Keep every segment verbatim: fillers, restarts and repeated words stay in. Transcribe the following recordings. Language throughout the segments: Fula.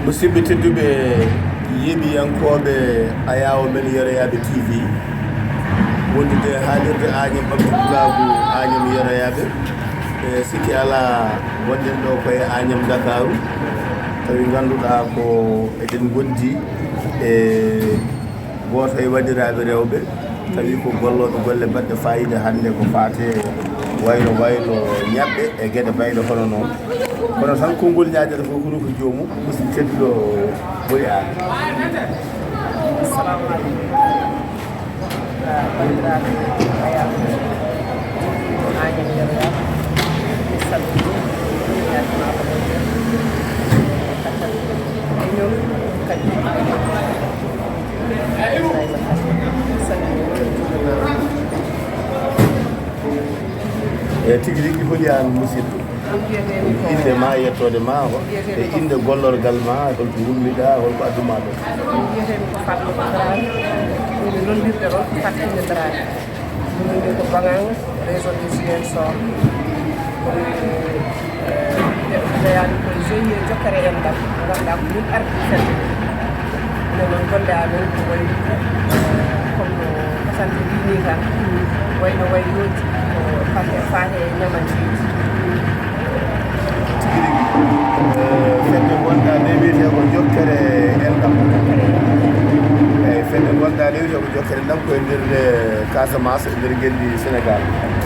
Musidɓe tedduɓe, yeeɓiyankooɓe Ayaawo Men Yeroyaaɓe T V, wondude haalirde Añam Ɓamtu Pulaagu Añam Yeroyaaɓe. E sikki alaa, wonɗen ɗo ko e Añam Ndakaaru, tawi ngannduɗaa ko eɗen ngondi e gooto e waɗiraaɓe rewɓe, tawi ko gollooɗo golle baɗɗe faayiida hannde ko faate waylo waylo ñaɓɓe e geɗe bayɗe hono noon. Kono tan konngol ñaaƴata fof ko ruuhu joomum, musidɗo tedduɗo Boli Aan. Assalamu aleykum. Banndiraaɓe Ayaawo, Añam Yeroyaaɓe, mi salmini, mi yaajima ko moƴƴere. Kadi, e ñoom, kadi, Ibrahima Kane, mi salmini, mi juurima. E tigi rigi, holi aan, musidɗo? Ɗum wiyetee mi ko Innde ma, yettoode ma, ɗum wiyetee e mi ko innde gollorgal ma, holko wummiɗaa, holko addu ma ɗo? Ɗum wiyetee mi ko Fatmata Dramé, woni lollirde ɗon ko Fatimata Dramé. Min ko Banganga, région de Ziguinchor. Kono, eh, jeyaami ko G I E Jokkere Enɗam, mo ngannduɗaa ko min ardi fedde. Ine noon golle amen ko wayi, eh, comme no Kasante wiyi ni tan, wayno waylooji, ko faate, faate e ñamanteeji. Tigi rigi. Eh, fedde ngonɗaa nde wiyetee ko Jokkere Enɗam. Jokkere Enɗam. Eyi, fedde ngonɗaa nde wiyetee ko Jokkere Enɗam ko e nder, eh, Casamance, e nder ngenndi Sénégal.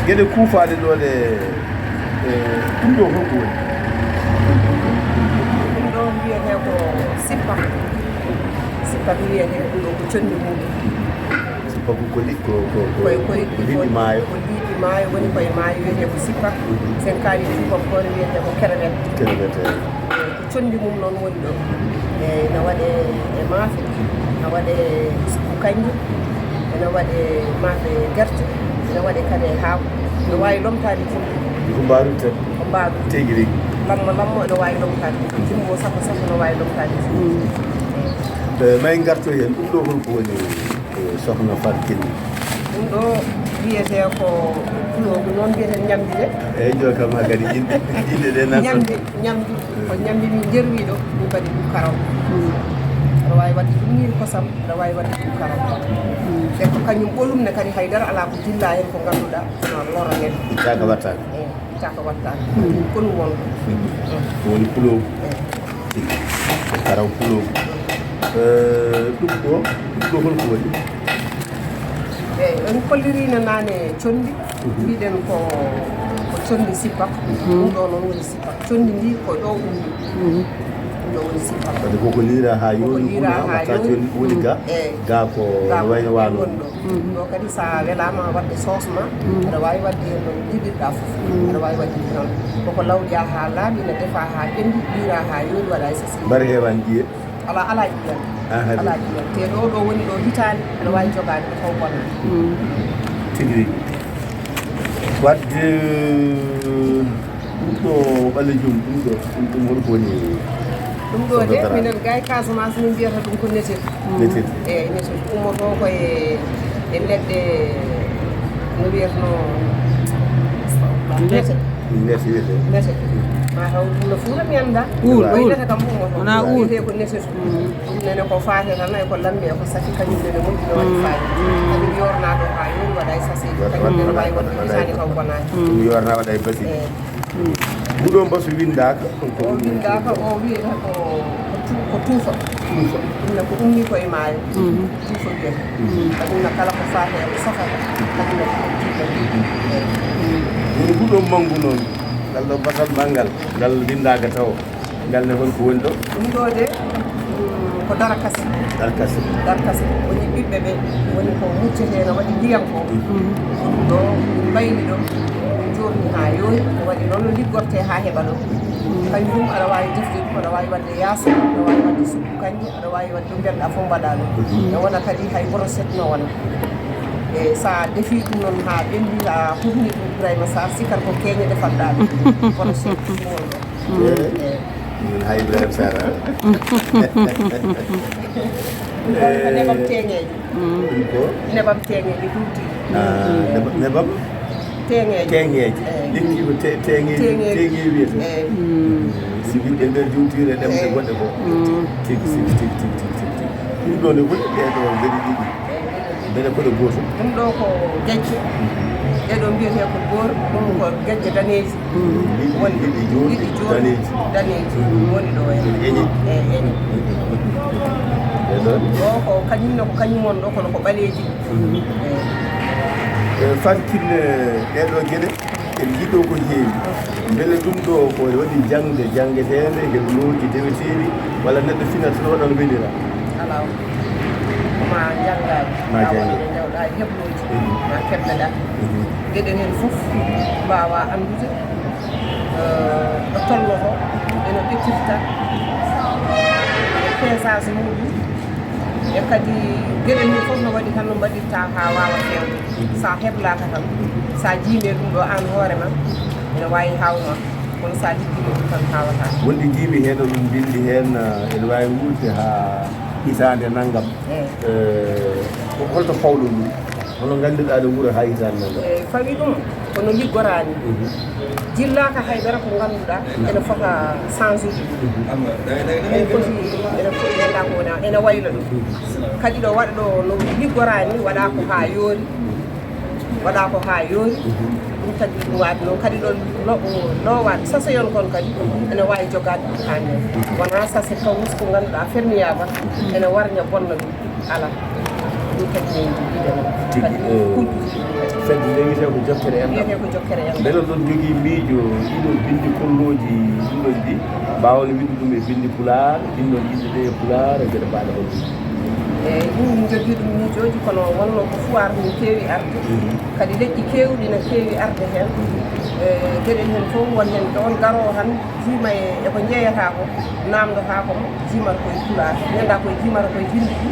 Geɗe kuufaaɗe ɗo ɗe, eh, ɗum ɗo holko woni? Ɗum ɗo wiyetee ko sippa. Sippa ko wiyetee ɗum ɗo ko conndi mum. Sippa ko, ko li-, ko, ko, ko, koye, koye, ko liɗɗi maayo. Ko liɗɗi maayo, woni koye maayo, wiyetee ko sippa. Mhm. Sen kaali tubakoore, wiyetee ko crevette. Crevette, eyi. Eyi, ko conndi mum noon woni ɗo. Eyi, ene waɗee e maafe, ene waɗee e suppu kannje, ene waɗee maafe gerte, ene waɗee kadi e haako. Ene waawi lomtaade junngo. Ko mbaruɗen. Ko mbaruɗen. Tigi rigi. Lammo lammo ene waawi lomtaade junngo. Junngo sappo sappo ene waawi lomtaade junngo. Mm. Eh, may ngarto heen, ɗum ɗo holko woni, eh, Sokhna Fatou Kinne? Ɗum ɗo wiyetee ko, ko noon mbiyeten ñambi de. Eyi, jo kam haa kadi inɗe, inɗe ɗe nan. Ñambi, ñambi. Ko ñambi min njerwiiɗo, min mbaɗi ɗum karaw. Mm. Aɗa waawi waɗde ɗum ñiiri kosam, aɗa waawi waɗde ɗum karaw. Mm. E ko kañum ɓolum ne kadi haydara alaa ko dillaa heen ko ngannduɗaa ene lora neɗɗo. Ittaaka wattaaka. Eyi, ittaaka wattaaka. Mm. Ko ɗum wonɗo. Mm. Ko woni puloogu. Eyi. Karaw puloogu. Eh, ɗum ɗo, ɗum ɗo holko woni? Eyi, en kollirii no naane conndi. Mhm. Mbiɗen ko, ko conndi sippa. Mhm. Ɗum ɗo noon woni sippa. Conndi ndi ko ɗo ummi. Mhm. Ɗum ɗo woni sippa. Kadi koko liira haa yooɗi, liira haa yooɗi. Woni ga, ga ko wayno waano. Ɗum ɗo kadi so a welaama waɗde soos ma, aɗa waawi waɗde heen no njiɗirɗaa fof. Aɗa waawi waɗde noon. Koko lawƴaa haa laaɓi, ne defaa haa ɓenndi, liiraa haa yooɗi, waɗa e sasi. Mbaɗa heewani ƴiye? Alaa, alaa ƴiye. Aha, alaa ƴiye. Te ɗo, ɗo woni ɗo hitaande, aɗa waawi jogaade ko taw bonaani. Tigi rigi. Waɗde ɗum ɗo ɓalejum, ɗum ɗo, ɗum, ɗum holko woni? Ɗum ɗo de, minen ga e Casamance, min mbiyata ɗum ko netetu. Netetu. Eyi, netetu. Ummotoo ko e, e leɗɗe, no wiyatnoo, nete. Nete wiyetee. Nete. Ma taw ɗum no Fuuta mi anndaa. Uul, uul. Nete kam ummotoo. Wonaa uul. Wiyetee ko netetu. Ɗum nene ko faate tan, e ko lammi, e ko saki, kañum nene moƴƴi no waɗi faayi. Kañum yoornaa ɗo haa yoori, waɗa e sasi. Kañum nene waawi waɗde hitaande taw bonaani. Ɗum yoornaa waɗa e basi. Eyi. Nguɗo mbasu winndaaka, ko o winndaaka, o wiyata ko, ko tu-, ko tuufa. Tuufa. Ɗum ne ko ummii ko e maayo. Tuufa wiyata. Kañum ne kala ko faate e ko safata, kañum ne ko tuufa. Woni nguɗo manngu noon, ngal ɗo batal manngal, ngal winndaaka taw. Ngal ne holko woni ɗo? Ɗum ɗo de, mm, ko darakasi. Darakasi. Darakasi. Woni ɓiɓɓe ɓe, woni ko muccetee no waɗi ndiyam ko. Ɗum ɗo, min mbayli ɗo, min joorni haa yooɗi, ko waɗi noon no liggortee haa heɓa ɗo. Kañum aɗa waawi defde ɗum, aɗa waawi waɗde yaasa, aɗa waawi waɗde suppu kannje, aɗa waawi waɗde ɗum mbelɗa fof mbaɗa ɗum. Ne wona kadi hay brochette no wona. E so a defii ɗum noon haa ɓenndi, a hurni ɗum Ibrahima Sarr, sikkat ko keeñe defat ɗaa ɗum. Brochette ɗum woni ɗo. Eyi. Min hay Ibrahima Sarr. Ɗum ko nebam teŋeeje. Ɗum ko? Nebam teŋeeje tuuti. Ah, neba-, nebam? Teŋeeje. Teŋeeje. Eyi. Lekki ko te-, teŋeeje, teŋeeje. Teŋeeje wiyetee. Eyi. Mm. Tigi, e nder diwtiire ɗemɗe goɗɗe ko. Tigi, tigi, tigi, tigi, tigi, tigi, tigi. Ɗum ɗo ne woni ɗee ɗo geɗe ɗiɗi. Mbele ko ɗe gooto? Ɗum ɗo ko gejje. Ɗee ɗo mbiyetee ko goor, ɗum ko gejje daneeji. Woni ɗiɗi jooɗi, ɗiɗi jooɗi, daneeji. Daneeji. Woni ɗo e. Eñe. E, eñe. E ɗon? Ɗo ko kañum ne, ko kañum won ɗo, kono ko ɓaleeji. E. E, Fatou Kiné, ɗee ɗo geɗe, en njiɗo ko heewi. Mbele ɗum ɗo ko waɗi jaŋde, jaŋgeteende, heblooji deweteeɗi, walla neɗɗo finata tan waɗa no welira? Alaa. Ko ma janngaade. Ma janngaade. Woni ɗe ndewɗaa heblooji. Mhm. Ma keɓleɗaa. Mhm. Geɗe heen fof mbaawaa anndude, eh, ɗo tollotoo, eno ƴettirta, e peesaaji muɗum. E kadi geɗe mum fof no waɗi tan no mbaɗirta haa waawa feewde. Mhm. So a heblaaka tan, so a jiimii ɗum ɗo aan hoore ma, ene waawi haaw ma, kono so a liggiima ɗum tan haawataa. Wonde jiimi heen, oɗon mbinndi heen, eh, ene waawi wuurde haa hitaande nanngam. Eey. Eh, ko holto fawɗo ɗum? Hono ngannduɗaa no wuura haa hitaande nanngam? Eey, fawi ɗum. Kono liggoraani. Mhm. Jillaaka haydara ko ngannduɗaa ene fota change ude ɗum. Mhm. Ene foti, ene foti, ene foti, ene wayla ɗum. Mhm. Kadi ɗo waɗa ɗo no liggoraani, waɗa ko haa yoori. Mhm. Waɗa ko haa yoori. Mhm. Ɗum kadi ɗum waɗi noon kadi ɗon lo-, loowaani sase yon kon kadi ene waawi jogaade ɗum haa nden. Mhm. Wonaa sase kawus ko ngannduɗaa fermiyaaba ene warña bonna ɗum. Alaa. Ɗum kadi min njiɗi ɗum. Tigi, kadi eh, kulɗum. Fedde nde wiyetee ko jokkere enɗam. Wiyetee ko jokkere enɗam. Mbele oɗon njogii miijo, ɗiɗo binndi kollooji ɗiɗon ɗi, mbaawon wiɗde ɗum e binndi pulaar, ɗinɗon yimɓe ɓe e pulaar, e geɗe mbaaɗe hono ɗum? Eey, ɗum min njogii ɗum miijooji, kono wonnoo ko foire min keewi arde. Mhm. Kadi leƴƴi keewɗi no keewi arde heen. Mhm. E geɗe heen fof won heen ɗo on garoowo tan. Jiima e, e ko njeeyata ko, naamndotaa ko, jiimata koye pulaar. Ñannda koye jiimata koye binndi ɗi,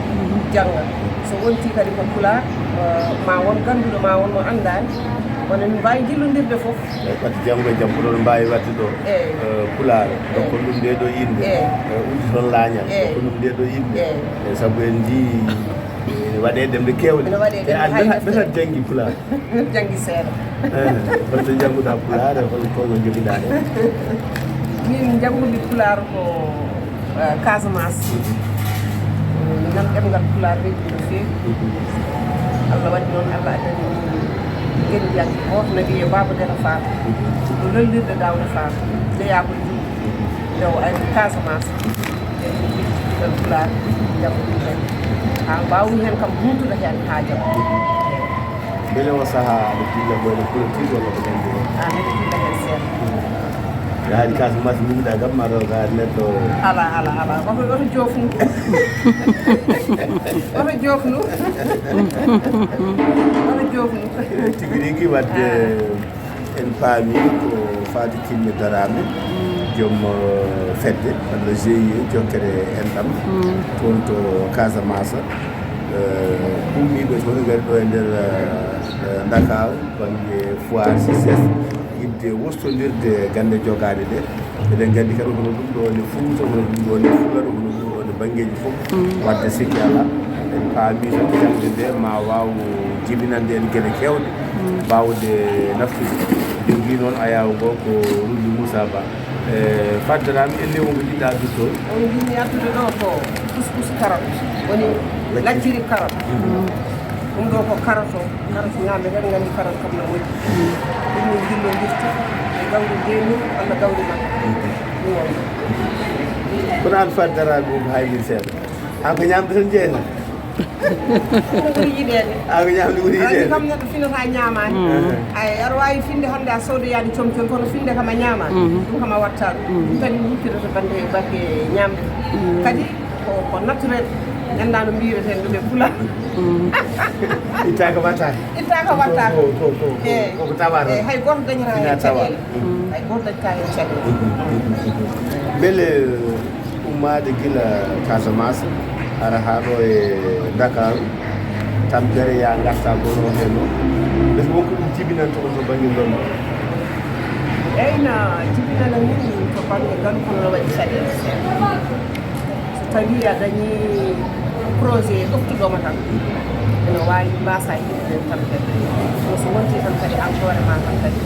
jannga. So wontii kadi ko pulaar, eh, ma won gannduɗo, ma won mo anndaani, kono min mbaawi jillondirde fof. Eey, ɓati janngo e jam, oɗon mbaawi waɗde ɗo, eey, eh, pulaar. Eey. Ɗo ko ɗum nde ɗo innde. Eey. Eh, udditon laañal. Eey. Ɗo ko ɗum nde ɗo innde. Eey. Eh, sabu en njii ene waɗee ɗemɗe keewɗe. Ene waɗee ɗemɗe, hay defte. E an, mbele aɗa janngi pulaar? Janngi seeɗa. Eh, holto njannguɗaa pulaar, e hol tolno njogiɗaa ɗo? Min njanngumi pulaar ko, eh, Casamance. Eh, mi nan ɗemngal pulaar weeɓi no feewi. Allah waɗi noon, Allah addani min ngenndiyanke gooto no wiyee Baaba Gana Faal. Ɗo lollirde Daawda Faal. Jeyaa ko Nde o ari Casamance, e ɗum ɗon pulaar, janngo ɗum tan. Haa mbaawmi heen kam huutude heen haa jam. Mbele o sahaa aɗa dilla ko ene politique walla ko nanndi heen? A, miɗo dilla heen seeɗa. Ɓe haali Casamance, mbinduɗaa kam, ma ɗo ka neɗɗo. Alaa, alaa, alaa. Oto, oto joofnu. Oto joofnu. Oto joofnu. Tigi rigi waɗde. Ah. En paami ko Faty Kiné Dramé, joom, eh, fedde, walla G I E, jokkere enɗam, toon to Casamance. Eh, ummiiɓe toon ngari ɗo e nder, eh, eh, Ndakaaru, bannge foire C C S, yiɗde wostondirde gannde jogaaɗe ɗe. Eɗen nganndi kadi hono ɗum ɗo ne Fuuta, hono ɗum ɗo ne Fuladu, hono ɗum ɗo ne banngeeji fof. Mm. Wadde sikki alaa, en paami so jaŋde nde ma waaw jibinande en geɗe keewɗe, mm, mbaawde naftude. Jogii noon ayaawo ngo ko Ruldu Moussa Ba. E, Faty Dramé, en newnu ko njiɗɗaa addude toon? On njiɗmi addude ɗo ko couscous carotte, woni lacciri. Lacciri carotte. Mm. Ɗum ɗo ko carotte o. Kala so ñaamde tan, nganndi kala kam no moƴƴi. Ɗum min njillondirta e gawri deemin walla gawri makko. Ɗum woni. Kono aan Faty Dramé ɗum ko hay min seeɗa. Aan ko ñaamde tan jeeyata? Ɗum ɓuri yiɗeede. Aan ko ñaamde ɓuri yiɗeede? Anndi kam neɗɗo finata ñaamaani. Mhm. Ay, aɗa waawi finde hannde a soodoyaani comcol, kono finde kam a ñaamaani. Mhm. Ɗum kam a waɗtaa ɗum. Mhm. Ɗum kadi huccita to bannge, bannge ñaamde. Mhm. Kadi ko, ko naturel. Nganndaa no mbiyeten ɗum e pulaar. Mm. Ittaaka wattaaka. Ittaaka wattaaka. Ko, ko, ko, ko, eh, ko ko tawaaka. Eh, hay gooto dañataa heen caɗeele. Mm. Hay gooto dañataa heen caɗeele. Mbele ummaade gila Casamance, ara haa ɗo e Ndakaaru, tampere yaa ngartaa gono heen o. Mbele wonko ɗum jibinanta on to bannge ngonɗo? Eey, na jibinana min to bannge nganɗo kono no waɗi caɗeele seeɗa. So tawii a dañii projet ɗoftuɗo ma tan, ene waawi mbaasaa yiɗde tan kadi. Kono so wontii tan kadi aan hoore maa tan kadi,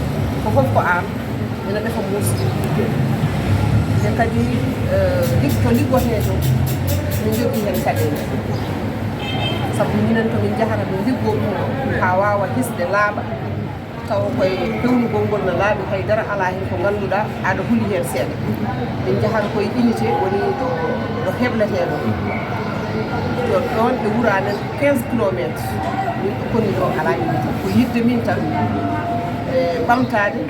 ko fof ko aan, ene defa muusi. E kadi, eh, lig-, to liggotee to, min njogii heen caɗeele. Sabu minen to min njahata min liggoo ɗum o, haa waawa hisde laaɓa, tawa koye pewnugol ngol no laaɓi, hay dara alaa heen ko ngannduɗaa aɗa huli heen seeɗa. Min njahata koye unité, woni ɗo, ɗo hebletee ɗo. Ɗo, ɗoon e wuro amen quinze kilomètres. Min ɗo konni ɗo alaa unité. Ko yiɗde min tan, e ɓamtaade,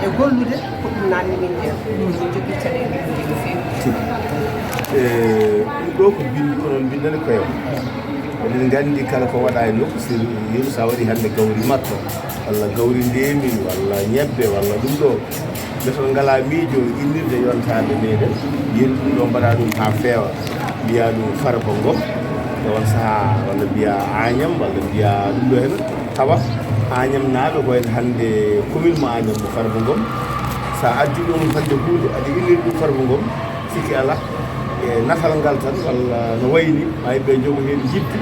e gollude, ko ɗum naanni min heen. Min njogii caɗeele ɗum no feewi. E, ɗum ɗo ko binndi, ko noon mbinndani koye o. Eɗen nganndi kala ko waɗa e nokku, so yeru so a waɗi hannde gawri makko, walla gawri ndeemin, walla ñebbe, walla ɗum ɗo. Nde toon ngalaa miijo innirde yontaade meɗen, yeru ɗum ɗo mbaɗa ɗum haa feewa, mbiya ɗum farba ngom, e on sahaa, walla mbiya Añam, walla mbiya ɗum ɗo heen. Tawa Añamnaaɓe ko en hannde commune mo Añam mo Farba Ngom. So a addi ɗum hannde huunde, aɗa inniri ɗum Farba Ngom, sikki alaa, e natal ngal tan, walla no wayni, ma yimɓe njogo heen yiɗde,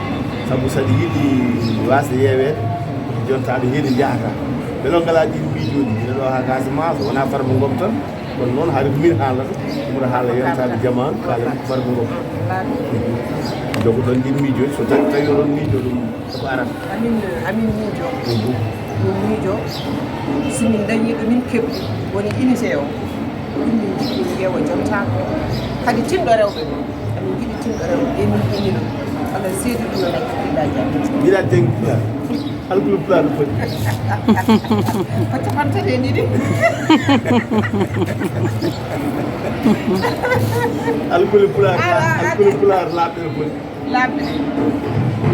sabu so aɗa yiɗi waasde yeeweede, jonta aɗa yiɗi njahata. Mbele on ngalaa ɗiin miijooji, ina ɗo haa Casamance, wonaa Farba Ngom tan, kono noon hari ko min haalata, mboɗo haala yontaade jamaanu, kaala Farba Ngom. Jogoɗon ɗiin miijooji, so tawi, tawi oɗon miijoo ɗum. Ko aran. Amin, amin miijo. Mhm. Min miijo, si min ndañii ɗo min keɓri, woni unité o. Ɗum min njiɗi min ƴeewa jonta. Kadi tinɗo rewɓe ɗo. Amin njiɗi tinɗo rewɓe. Ɓe min inni ɗum. Alaa seedi ɗum no dañi ɗiɗa jam. Mbiɗa dengi pulaar. Alkulu pulaar no foti. Ko capanɗe tati e ɗiɗi. Alkulu pulaar, ah, ah, alkulu pulaar laaɓɗe no foti. Laaɓɗe.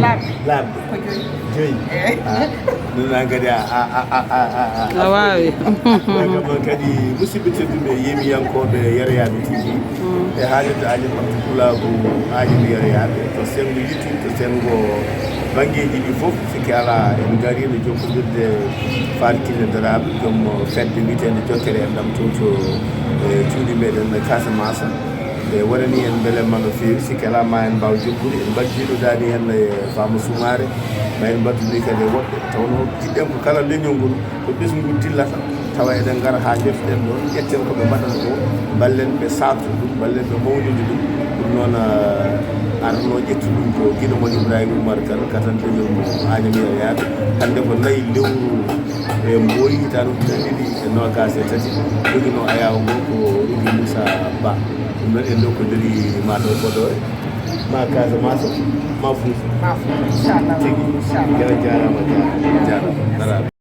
Laaɓɗe. Laaɓɗe. Ko joyi. Joyi. Eh. Ah, ɗum noon kadi a, a, a, a, a, a, a. A waawi. Ɗum kam noon kadi musidɓe tedduɓe, yeeɓiyankooɓe Yeroyaaɓe T V. Mm. E haalirde Añam Ɓamtu Pulaagu Añam Yeroyaaɓe, to senngo YouTube, to senngo banngeeji ɗi fof, sikke alaa, en ngarii no jokkondirde Faari Kinne Daraaɓe, joom fedde wiyeteende Jokkere Enɗam toon to, e, cuuɗi meɗen Casamance. E, waɗani en mbelamma no feewi, sikke alaa ma en mbaaw jokkude. En mbaddiino daani heen e Faama Sumaare, ma en mbadduni kadi e woɓɓe. Tawnoo jiɗɗen ko kala leñol ngol, ko ɓesngu dillata, tawa eɗen ngara haa njottoɗen ɗoon, ƴetten ko ɓe mbaɗata ko, mballen ɓe saaktude ɗum, mballen ɓe mawninde ɗum. Ɗum noon, ah, arno ƴettu ɗum ko giɗo mon Ibrahima Oumar Kane, katanteejo mo Agnam Yeroyaaɓe. Hannde ko nayi lewru e mbooyi, hitaande ujunere ɗiɗi e noogaas e tati, joginoo ayaawo ngo ko Rugi Moussa Ba. Ɗum noon en ndokkondiri ma ɗo Podor, ma Casamance, ma Fuuta. Ma Fuuta, inchallah. Tigi. Inchallah. Jaaraama, jaaraama, jaaraama.